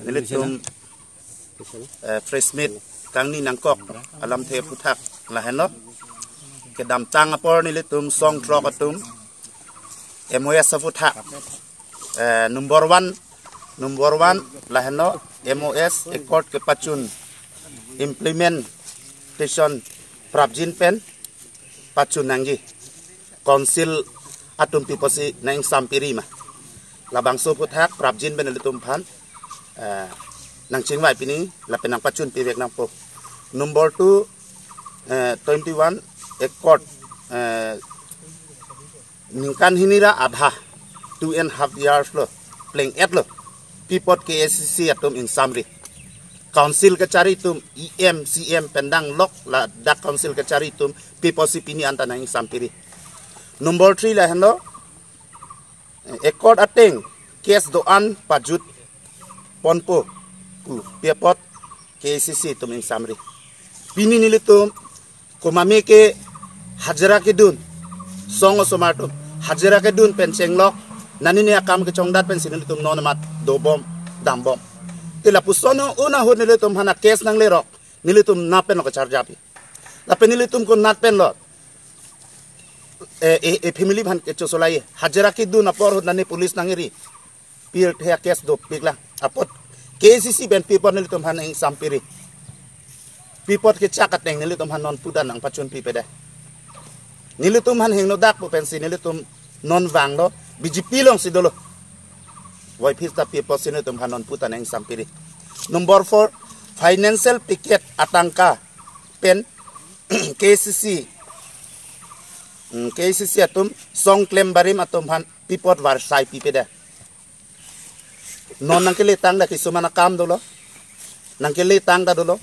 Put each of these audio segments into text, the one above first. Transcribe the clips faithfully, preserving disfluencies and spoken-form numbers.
Nelitum eh, press meet kangni nangkok alamthe aphuthak lahenlo. Kedamtang apor nelitum song throk atum M O S aphuthak, eh, number one, number one lahenlo, M O S accord kepachun implementation prapjin pen pachun nangji. Council atum pi apotsi nang-ingsam piri ma, labangso aphuthak prapjin pen nelitum aphan eh, nangchingvai pini lapen nangpachun pivek nangpo. Number two, eh, twenty-one accord, eh, ningkan hini ra adha, two and half years lo, pleng-et lo. Pi apot K A C C atum ingsamri? Council kachari atum, E M, C M pen danglok ladak council kachari atum pi apotsi pini anta nang-ingsam piri? Number three lahenlo, accord ateng case do-an pajut ponpo pu pi apot K A C C atum ingsamri? Pini nelitum komatme ke hajira kedun, song osomar atum hajira kedun pen chenglok, nani ne akam kechongdat pensi nelitum non amat dobom dambom. Te lapuson un ahut nelitum aphan a case nanglerok, nelitum nat pen lo kacharjapi. Lapen nelitum ko nat pen lo, eh, eh, eh, family aphan kechosolai. Hajira kedun apor ahut nani police nangiri, pirthe a case dopik lang. Apot K A C C pen pi apot nelitum aphan ingsam piri? Pi apot kechak ateng nelitum aphan non puta nangpachun pipedet? Nelitum aphan hingno dak pu pensi nelitum non vanglo, B J P alongsi dolo. Wai phista pi apotsi nelitum aphan non puta nang-ingsam piri? Number four, financial package atangka pen K A C C, mm, K A C C atum song klem barim atum aphan pi apot varsai pipedet? Non nangkele tang ta kisuman akam dolo, nangkele tang ta dolo.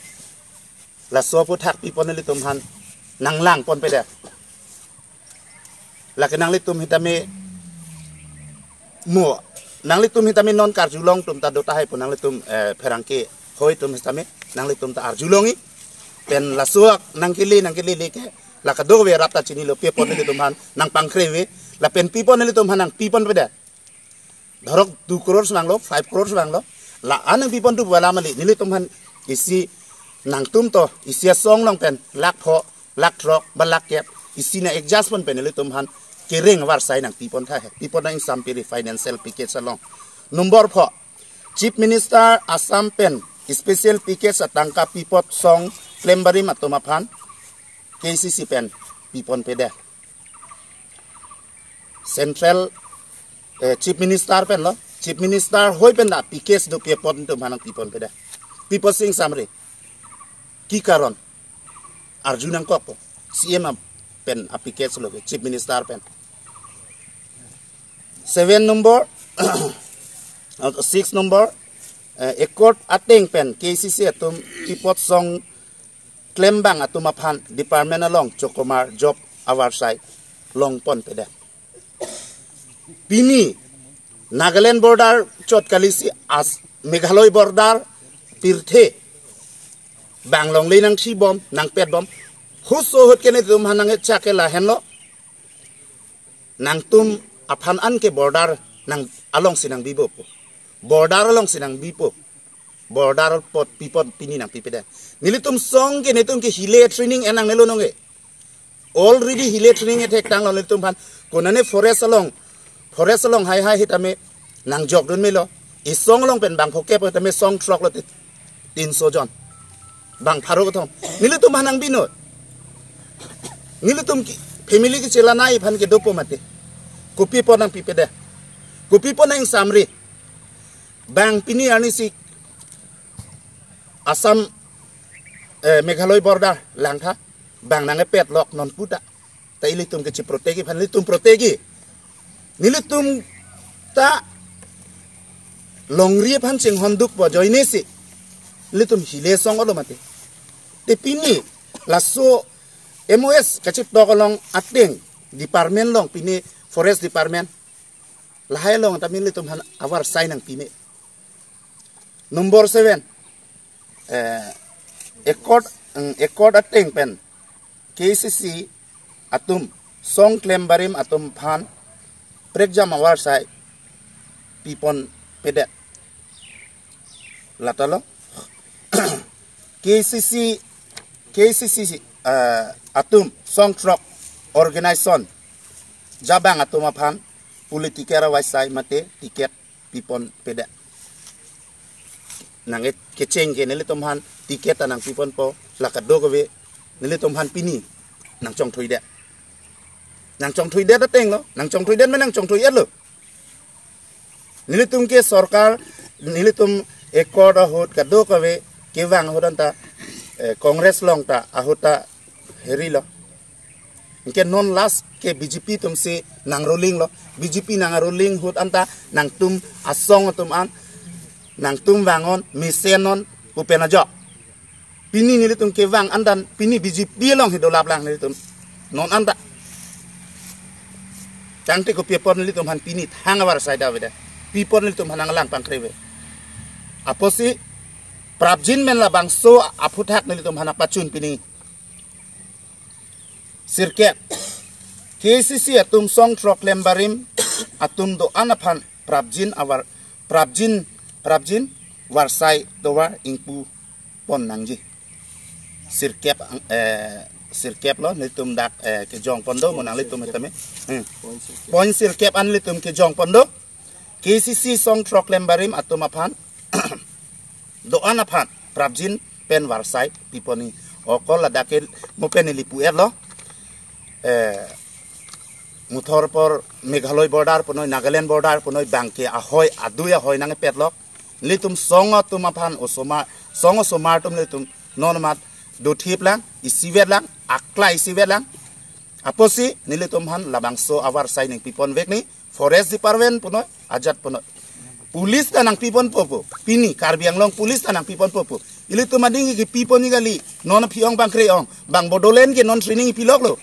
Laso aphuthak pi apot nelitum aphan nanglang ponpedet? Lake nanglitum hitame mo, nanglitum hitame non karjulong atum ta do tahai pu nanglitum, eh, pherangke hoi atum hitame nanglitum ta arjulongji. Pen laso ak nangkele nangkele le ke la kadokave arat ta chinilo, pi apot nelitum aphan nangpangkrevi lapen pi apot nelitum aphan nangpi ponpedet? Dhorok two crores vanglo, five crores vanglo, la-an nangpi pon tu pu alam kali. Nelitum aphan isi nangtum to isi asong along pen lakh pho, lakh throk ba lakh kep isi nang-adjust pon pen nelitum aphan kereng varsai nangpi pon tha he. Pi apot nang-ingsam piri financial package along? Number four, Chief Minister Assam pen special package atangka pi apot song klem barim atum aphan K A C C pen pi ponpedet? Central, eh, Chief Minister pen lo, Chief Minister hoi pen ta package do, pi apot nelitum aphan nangpi ponpedet? Pi apotsi ingsamri? Ki karon? Arju nangkokpo. C M pen a package lo ke, Chief Minister pen. Seven number, six number, eh, accord ateng pen K A C C atum pi apot song klembang atum aphan department along chokomar job avarsai long ponpedet? Pini Nagaland border chot kalisi as Meghalaya border pirthe bang longle nangchibom nangpetbom. Huso ahut ke nelitum aphan nangchak ke lahenlo, nangtum aphan an ke border nang alongsi nangbipo, border alongsi nangbipo. Border apot pi apot pini nangpipedet? Nelitum song ke nelitum ke hile training en nangnelo nonke. Already hile training ethektanglo nelitum aphan. Konane forest along, forest along haihai hitame nangjokdun melo. Isong along pen bang phokep hitame song throk lo, tin so jon, bang pharo kethom. Nelitum aphan nangbinon? Nelitum ki family kechelanai aphan ke dopo mati. Kopi apot nangpipedet? Kopi apot nang-ingsamri? Bang pini arnisi Assam, eh, Meghalaya border langtha, bang nangpetlok non puta. Ta ilitum kechi protegi aphan ilitum protegi. Nelitum ta longri aphan chinghon dukpo ajoinesi ilitum hile song olo mati. Te pini laso M O S kachitok along ateng department along, pini forest department, lahai along tame ilitum aphan avarsai nangpime. Number seven, eh, accord, mm, accord ateng pen K A C C atum song klem barim atum aphan prekjam avarsai pi ponpedet? Latalo. K C C, K C C, eh, atum song throk organization jabang atum aphan political awaisai mate ticket pipon pedet. Nang e kecheng ke nelitum aphan ticket ta nangpiponpo, la kadokave nelitum aphan pini nangchongthuidet. Nangchongthuidet ateng lo, nangchongthuidet ma nangchongthui-et lo. Nelitum ke sorkar, nelitum accord ahut kadokave kevang ahut anta, eh, Congress along ta ahut ta heri lo. Anke non last ke B J P atum si nang ruling lo. B J P nang ruling ahut anta nangtum asong atum an, nangtum vangnon, mesennon pu pen ajok. Pini nelitum kevang andan, pini B J P along hidolap lang nelitum. Non anta. Tangte kopi apot nelitum aphan pini thang avarsai da veda. Pi apot nelitum aphan nanglang pangkre ve. Apotsi prapjin pen labangso aphuthak nelitum aphan nangpachun pini. Sirkep. K C C atum song throk klem barim atum do-an aphan prapjin avar, prapjin, prapjin varsai tovar ingpu pon nangji. Sirkep ang, eh, sirkep lo nelitum dak, eh, kejongpon do mo nanglitum tame. Hmm. Point sirkep an nelitum kejongpon do. K C C song throk klem barim atum aphan do-an aphan prapjin pen varsai pipon ni. Okol ladak ke mo pen neli pu-et lo. Eh, muthor apor Meghalaya border punoi, Nagaland border punoi bangke ahoi, adui ahoi nangpet lo. Nelitum song atum aphan osomar, song osomar atum nelitum non mat dothip lang, isivet lang, akla isivet lang. Apotsi nelitum aphan labangso avarsai nangpipon vek ni, Forest Department punoi, ajat punoi. Police ta nangpiponpo pu. Pini Karbi Anglong Police ta nangpiponpo pu. Ilitum ading kipipon ni kali. Non aphi-ong pangkre-ong. Bang Bodoland ke non training ipilok lo.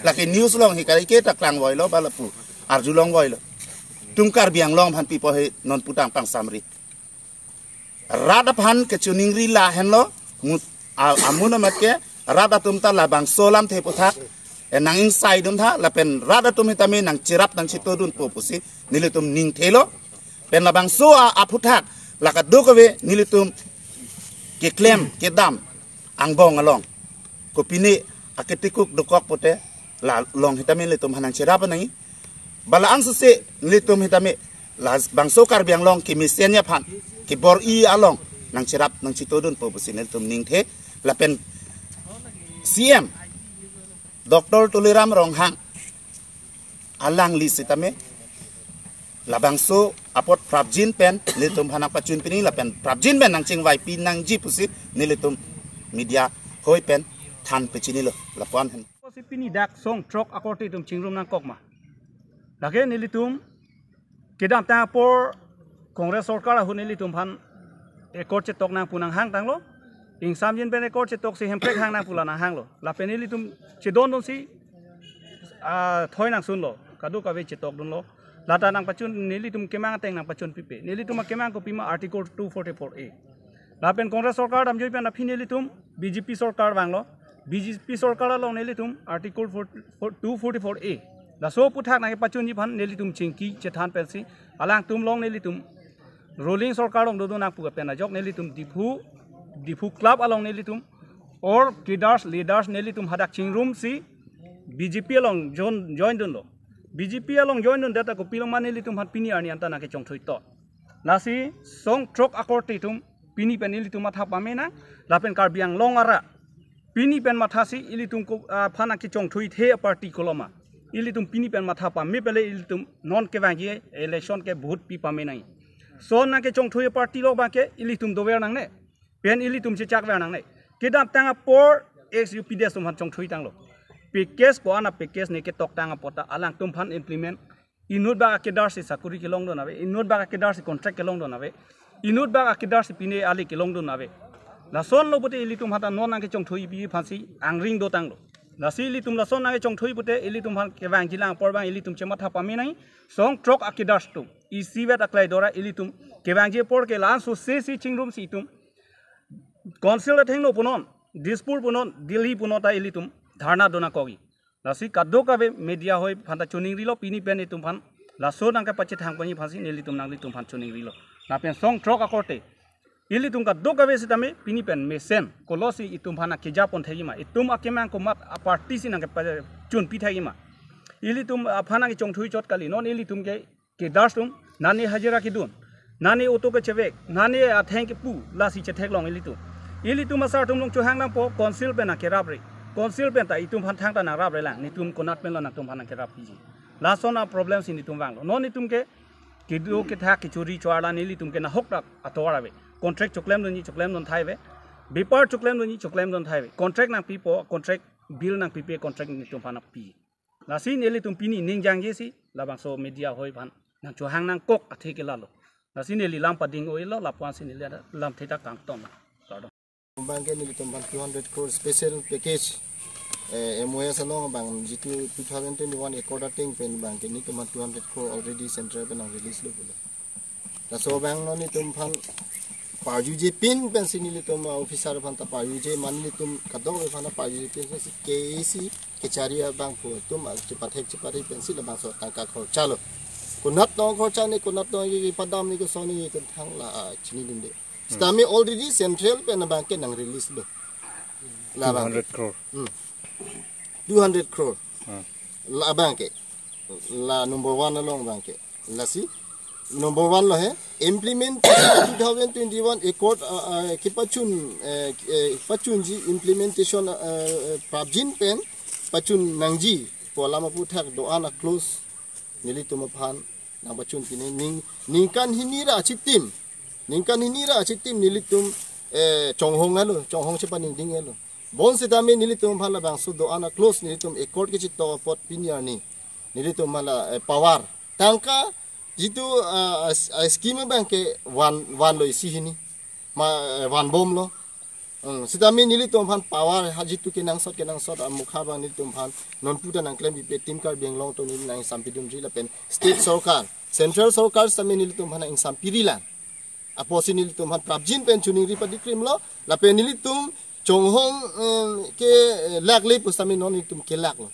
Lake news along hikari ke ta klangvoi lo ba lapu. Arjulongvoi lo. Tum Karbi Anglong aphan pipo he non putang pangsamri. Rat aphan kechiningri lahenlo, mut-, a-, amun amat ke rat atum ta labangso alamthe aphuthak, eh, nang-ingsaidun tha, lapen rat atum hitame nangcherap nangchitodunpo pusi nelitum ningthelo. Pen labangso a-, aphuthak, la kadokave nelitum keklem, kedam, angbong along. Kopine aketikuk dokok pote, la along hitame nelitum aphan nangcherap nangji. Ba la-an sese nelitum hitame labangso Karbi Anglong kemesen aphan, kebor-i along nangcherap nangchitodunpo pusi nelitum ningthe, lapen C M Doctor Tuliram Ronghang alangli sitame labangso apot prapjin pen nelitum aphan nangpachun pini lapen prapjin pen nangchingvai pi nangji pusi nelitum media hoi pen than pechinilo lapu-an hen. Si pini dak song throk akorte atum chingrum nangkok ma? Lake nelitum kedamtang apor Congress sorkar ahut nelitum aphan accord chetok nang pu nanghang tanglo. Ingsamjin pen accord chetok si Hemprek hang nang pu la nanghanglo. Lapen nelitum chedondun si, ah, thoi nangsunlo. Kadokave chetokdunlo. Lata nangpachun nelitum kemang ateng nangpachun pipe. Nelitum akemang kopima Article two forty-four A. Lapen Congress sorkar damjoi pen aphi nelitum B J P sorkar vanglo. B J P sorkar along nelitum Article four, four, two forty-four A. Laso aphuthak nangkepachunji aphan nelitum chingki chethan pensi alangtum along nelitum ruling sorkar along dodun nang pu pen ajok nelitum Diphu, Diphu Club along nelitum or cadres, leaders nelitum hadak chingrum si B J P along join, join dunlo. B J P along join dundet ta kopiloma nelitum aphan pini arni anta nangkechongthui to. Lasi song throk akorte atum pini pen ilitum matha pame nang, lapen Karbi Anglong arat pini pen matha si ilitum ko, ah, aphan nangkechongthuithe a-party koloma. Ilitum pini pen matha pame pele ilitum non kevangji election ke vote pi pame nang. Lason nangkechongthui a-party lo abangke ilitum dover nangne. Pen ilitum chechakver nangne. Kedamtang apor ex U P D S atum aphan chongthui tanglo. Package ko-an a-package ne ketoktang apot ta alangtum aphan implement. Inut bak a-cadre si sakuri kelongdun ave, inut bak a-cadre si contract kelongdun ave, inut bak a-cadre si pine ali kelongdun ave. Lasonlo pute ilitum hadak non nangkechongthui pi aphansi angring dotanglo. Lasi ilitum lason nangkechongthui pute ilitum aphan kevangji lang apor abang ilitum chematha pame nang. Song throk a-cadre atum isivet aklai dora ilitum kevangji apor ke la-an sose si chingrum si itum Council athengno punon, Dispur punon, Delhi punon ta ilitum dharna dun nangkokji. Lasi kadokave media hoi aphan ta choningrilo pini pen itum aphan laso nangkepachethang ponji aphansi nelitum nanglitum aphan choningrilo. Lapen song throk akorte Ilitum kadokave sitame pini pen mesen kolosi itum aphan nangkejapon thekji ma, itum akemang komat a-party si nangkepachunpi thekji ma. Ilitum aphan nangkechongthui chot kali, non ilitum ke cadres atum, nani hajira kedun, nani auto kechevek, nani atheng kepu, lasi chetheklong ilitum. Ilitum asar atum along chohang nangpo, council pen nangkerapre. Council pen ta itum aphan thangta nangrapre lang, netum konat pen lo nangtum aphan nangkerappiji. Lason a-problem si netum vanglo. Non netum ke kedo kethak kechori choarla, nelitum ke nahok rak atovar ave. Contract choklemdunji, choklemdun thai ave. Bepar choklemdunji, choklemdun thai ave. Contract nangpipo, contract bill nangpipe, contract netum aphan nangpi. Lasi nelitum pini ning jangjesi labangso media hoi aphan nangchohang nangkok athe ke lalo. Lasi neli lam pading-oilo, lapu-ansi neli lamthe ta kangton. Kardom. Abangke nelitum aphan two hundred crore special package, eh, M O S along abang jitu two thousand twenty-one accord ateng pen abangke nelitum aphan two hundred crore already central pen nang-release lo pulo. Laso abang non netum aphan parjuje pin pensi nelitum, ah, officer aphan ta parjuje, mane netum kadokave aphan ta parjuje pinsi K A C kechari abangphu atum, ah, chepathek chepari pensi labangso tangka khorcha lo. Konat tong khorcha ne, konat tong ye padam ne, koson ne, netum thang la, ah, chinidunde. Sitame already central pen abangke nang-release lo. La abangke. Two hundred crore. Hmm. Two hundred crore. Hmm. La abangke. La number one along abangke. Lasi number one lo he. Implement two thousand twenty-one accord, uh, uh, kepachun, uh, uh, pachunji implementation, uh, uh, prapjin pen pachun nangji pu alam aphuthak do-an a-clause nelitum aphan nangpachunpi ne, ning, ningkan hini ra chitim. Ningkan hini ra chitim nelitum, eh, chonghong alo, chonghong chepaningding alo. Bonsitame nelitum aphan labangso do-an a-clause nelitum accord kechito apot pini arni nelitum aphan la, eh, power. Tangka jitu, ah, as-, ah, scheme abangke van, vanlo isi hini. Ma, eh, vanbomlo. Hmm, sitame nelitum aphan power ha jitu kenangsot kenangsot amukha abang nelitum aphan nonpu ta nangklempipe, Team Karbi Anglong atum neli nang-ingsampidunri lapen state sorkar, central sorkar sitame nelitum aphan nang-ingsampiri lang. Apotsi nelitum aphan prapjin pen choningri padikrimlo, lapen nelitum chonghong, em, ke, eh, lagle pu sitame non nelitum kelaklo.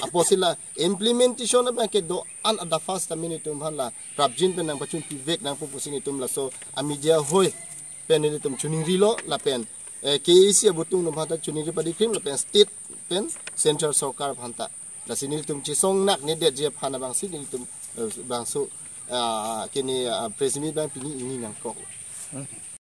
Apotsi la implementation abangke do-an adap sitame nelitum aphan la prapjin pen nangpachunpivek nangpo pusi nelitum laso a-media hoi pen nelitum choningrilo lapen, eh, K A C abutung atum aphan ta choningri padikrim lapen state pen central sorkar aphan ta. Lasi nelitum chesong naknedetji aphan abangsi nelitum, eh, bangso, ah, kene, ah, press meet abang pini ingni nangkok.